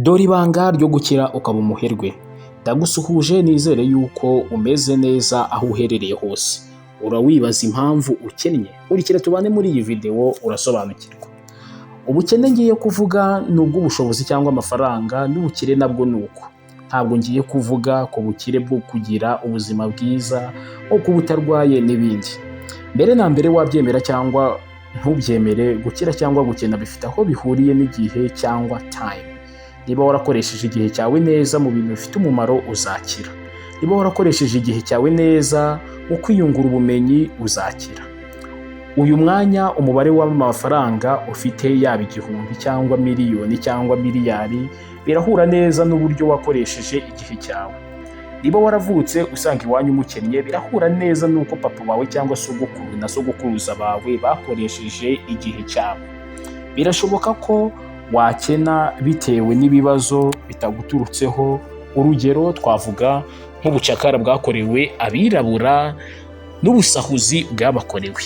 Dore ibanga ryo gukira ukaba umuherwe. Ndagusuhuje, nizere yuko umeze neza aho uherereye hose. Urawibaza impamvu ukennye? Nkurikira tubane muri iyi videwo urasobanukirwa. Ubukene ngiye kuvuga ni ubw'ubushobozi cyangwa amafaranga, n'ubukire nabwo ni uko. Ntabwo ngiye kuvuga ku bukire bwo kugira ubuzima bwiza, nko kuba utarwaye n'ibindi. Mbere na mbere, wabyemera cyangwa ntubyemere, gukira cyangwa gukena bifite aho bihuriye n'igihe cyangwa time. Niba warakoresheje igihe cyawe neza mu bintu bifite umumaro, uzakira. Niba warakoresheje igihe cyawe neza mu kwiyungura ubumenyi, uzakira. Uyu mwanya umubare w'amafaranga ufite, yaba 1000 cyangwa miliyoni cyangwa miliyari, birahura neza n'uburyo wakoresheje igihe cyawe. Niba waravutse usanga iwanyu mukennye, birahura neza n'uko papa wawe cyangwa sogokuru na sogokuruza bawe bakoresheje igihe cyabo. Birashoboka ko wakena bitewe n'ibibazo bitaguturutseho. Urugero twavuga nk'ubucakara bwakorewe abirabura n'ubusahuzi bwabakorewe.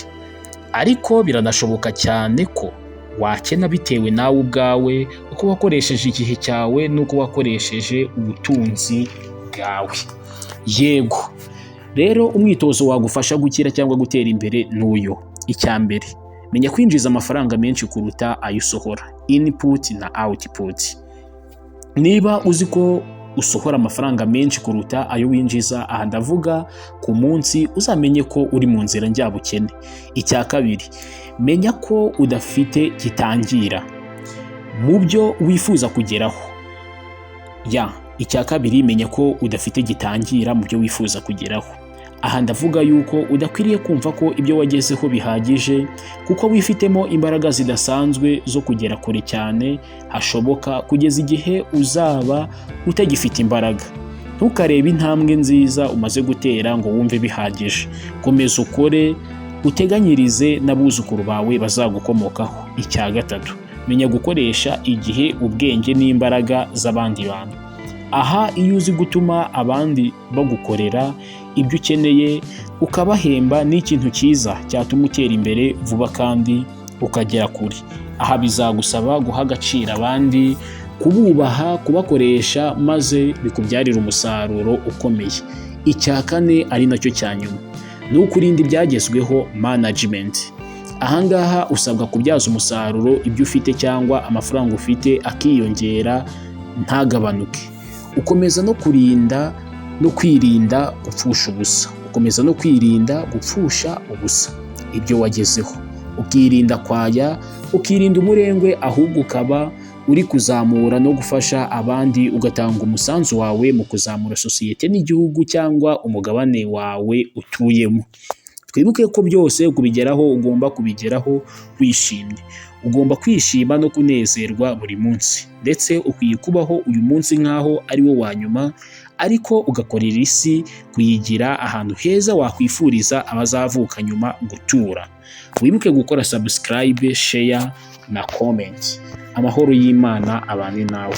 Ariko biranashoboka cyane ko wakena bitewe nawe ubwawe, uko wakoresheje igihe cyawe n'uko wakoresheje ubutunzi bwawe. Yego rero, umwitozo wagufasha gukira cyangwa gutera imbere ni uyu: Icya mbere, menya kwinjiza amafaranga menshi kuruta ayo usohora, input na output. Niba uzi ko usohora amafaranga menshi kuruta ayo winjiza, aha ndavuga ku munsi, uzamenye ko uri mu nzira njyabukene. Icya kabiri, menya ko udafite gitangira mu byo wifuza kugeraho. Ya, icya kabiri, menya ko udafite gitangira mu byo wifuza kugeraho. Aha ndavuga yuko udakwiriye kumva ko ibyo wagezeho bihagije, kuko wifitemo imbaraga zidasanzwe zo kugera kure cyane hashoboka, kugeza igihe uzaba utagifite imbaraga. Ntukarebe intambwe nziza umaze gutera ngo wumve bihagije. Komeza ukore, uteganyirize n'abuzukuru bawe bazagukomokaho. Icya gatatu, menya gukoresha igihe, ubwenge n'imbaraga z'abandi bantu. Aha iyo uzi gutuma abandi bagukorera ibyo ukeneye ukabahemba, ni ikintu cyiza cyatuma utera imbere vuba kandi ukagera kure. Aha bizagusaba guha agaciro abandi, kububaha, kubakoresha, maze bikubyarira umusaruro ukomeye. Icya kane ari nacyo cya nyuma ni ukurinda ibyagezweho, management. Ahangaha usabwa kubyaza umusaruro ibyo ufite cyangwa amafaranga ufite, akiyongera ntagabanuke. Ukomeza no kurinda no kwirinda gupfusha ubusa, ukomeza no kwirinda gupfusha ubusa ibyo wagezeho, ukirinda kwaya, ukirinda umurengwe, ahubwo ukaba uri kuzamura no gufasha abandi, ugatanga umusanzu wawe mu kuzamura sosiyete n'igihugu cyangwa umugabane wawe utuyemo. Twibuke ko byose kubigeraho ugomba kubigeraho wishimye. Ugomba kwishima no kunezerwa buri munsi, ndetse ukwiye kubaho uyu munsi nk'aho ari wo wa nyuma, ariko ugakorera isi kuyigira ahantu heza wakwifuriza abazavuka nyuma gutura. Wibuke gukora subscribe, share na comment. Amahoro y'Imana abane nawe.